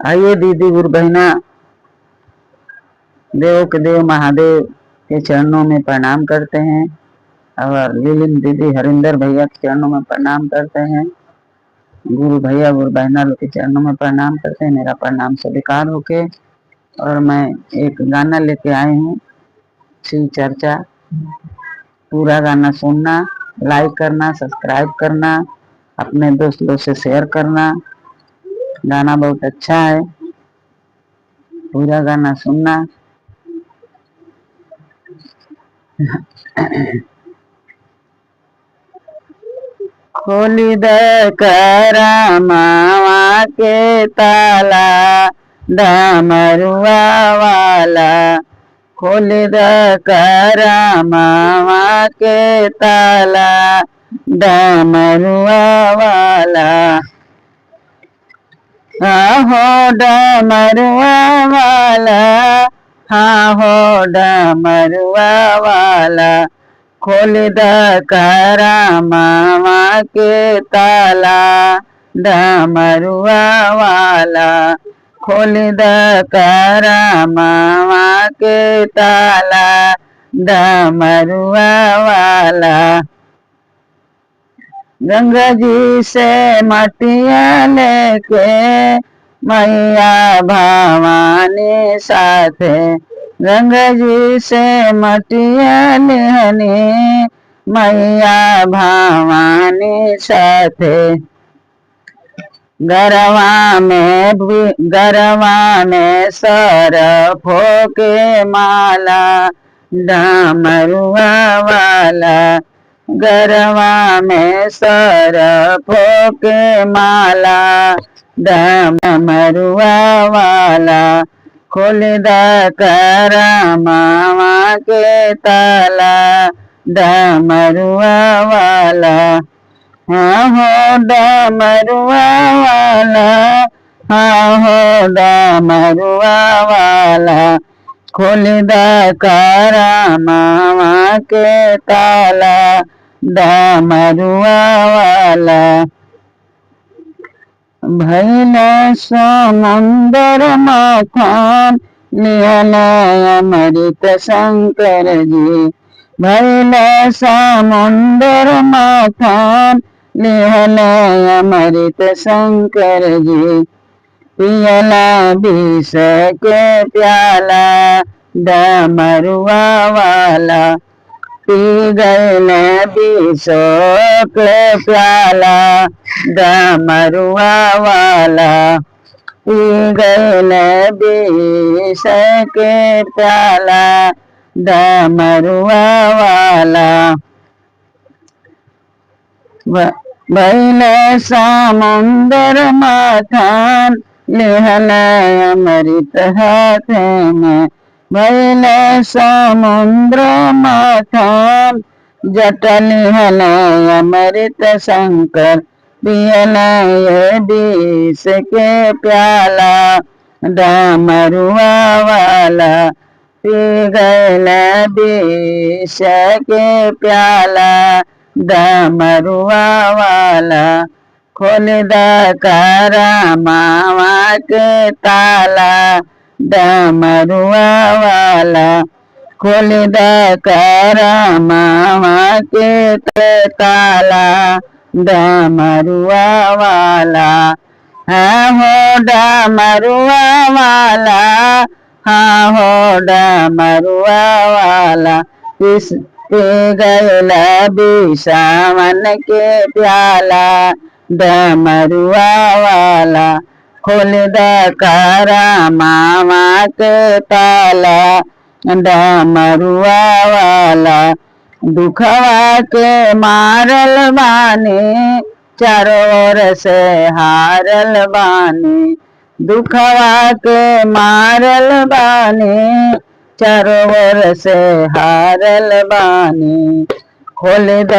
आइए दीदी गुरु बहना, देव के देव महादेव के चरणों में प्रणाम करते हैं और लीलिन दीदी हरिंदर भैया के चरणों में प्रणाम करते हैं। गुरु भैया गुरु बहना लोग के चरणों में प्रणाम करते हैं। मेरा प्रणाम स्वीकार होके और मैं एक गाना लेके आई हूँ, शिव चर्चा। पूरा गाना सुनना, लाइक करना, सब्सक्राइब करना, अपने दोस्त लोग से शेयर करना। गाना बहुत अच्छा है, पूरा गाना सुनना। खोली द करमावा के ताला डमरुआ वाला, खोल द करमावा के ताला डमरुआ वाला। हो डमरुआ वाला, हाँ हो डमरुआ वाला, खोल द करमावा के ताला डमरुआ वाला, खोल द करमावा के ताला डमरुआ वाला। गंगा जी से मटिया लेके मैया भवानी साथे, गंगा जी से मटिया लेहनी मैया भवानी साथे। गरवा में गरवा में सरफो के माला डमरुआ वाला, गरवा में सरफो के माला डमरुआ वाला, खोल द करमावा के ताला डमरुआ वाला। हाँ हो डमरुआ वाला, हाँ हो डमरुआ वाला, खोल द करमावा के ताला डमरुआ वाला। भैल समुंदर मथन लिहल अमृत शंकर जी, भैल समुंदर मथन लिहल अमृत शंकर जी। पियला विष के प्याला डमरुआ वाला, पी गए विष के प्याला डमरुआ वाला, पी गए विष के प्याला डमरुआ वाला। भैल समुंदर मथन लिहल अमृत हाथ में, भैल समुद्र मथन जट लिहल अमृत शंकर, पियल ये विष के प्याला डमरुआ वाला, पी गए विष के प्याला डमरुआ वाला, खोल द करमावा के ताला डमरुआ वाला, खोल द करमावा के ताला डमरुआ वाला। हाँ हो डमरुआ वाला, हाँ हो डमरुआ वाला, पी गैला विषावन के प्याला डमरुआ वाला, खोल द करमावा के ताला डमरुआ वाला। दुखवा के मारल बानी चारों ओर से हारल बानी, दुखवा के मारल बानी चारों ओर से हारल बानी, खोल द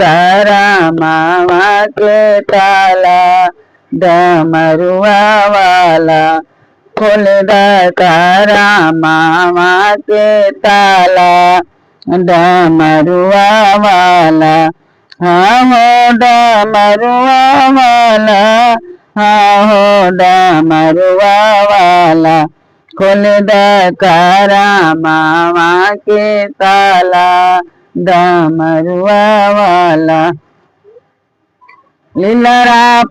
करमावा के ताला डमरुआ वाला, खोल द करमावा के ताला डमरुआ वाला। हाँ हो डमरुआ वाला, हाँ हो डमरुआ वाला, खोल द करा मामा के ताला, डमरुआ वाला। लीलरा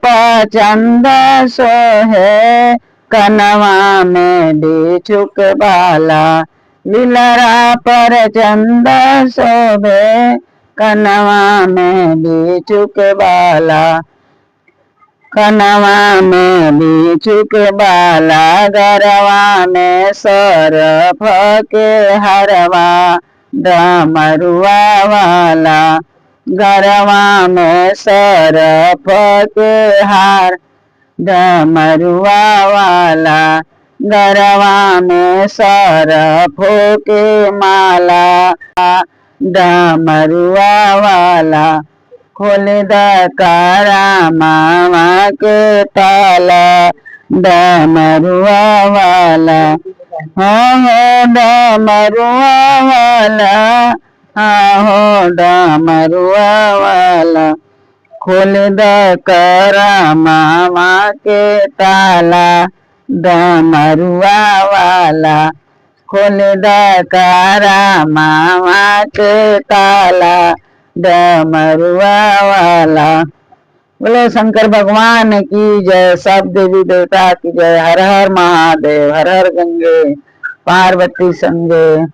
चंद सोहे, कनवा में बिछुक बाला। लीलरा पर चंद शोभे, कनवा में बिछुक बाला। कनवा में बिछुक बाला, गरवा में सरफ के हरवा, डमरुआ वाला। गरवा में सरफ के हार, डमरुआ वाला। गरवा में सरफ के माला, डमरुआ वाला। खोल द करा मामा के ताला, डमरुआ वाला। हाँ हो डमरुआ वाला, हाँ हो डमरुआ वाला। खोल द करा मामा के ताला, डमरुआ वाला। खोल द करा मामा के ताला, डमरुआ वाला। बोले शंकर भगवान की जय, सब देवी देवता की जय। हर हर महादेव, हर हर गंगे, पार्वती संगे।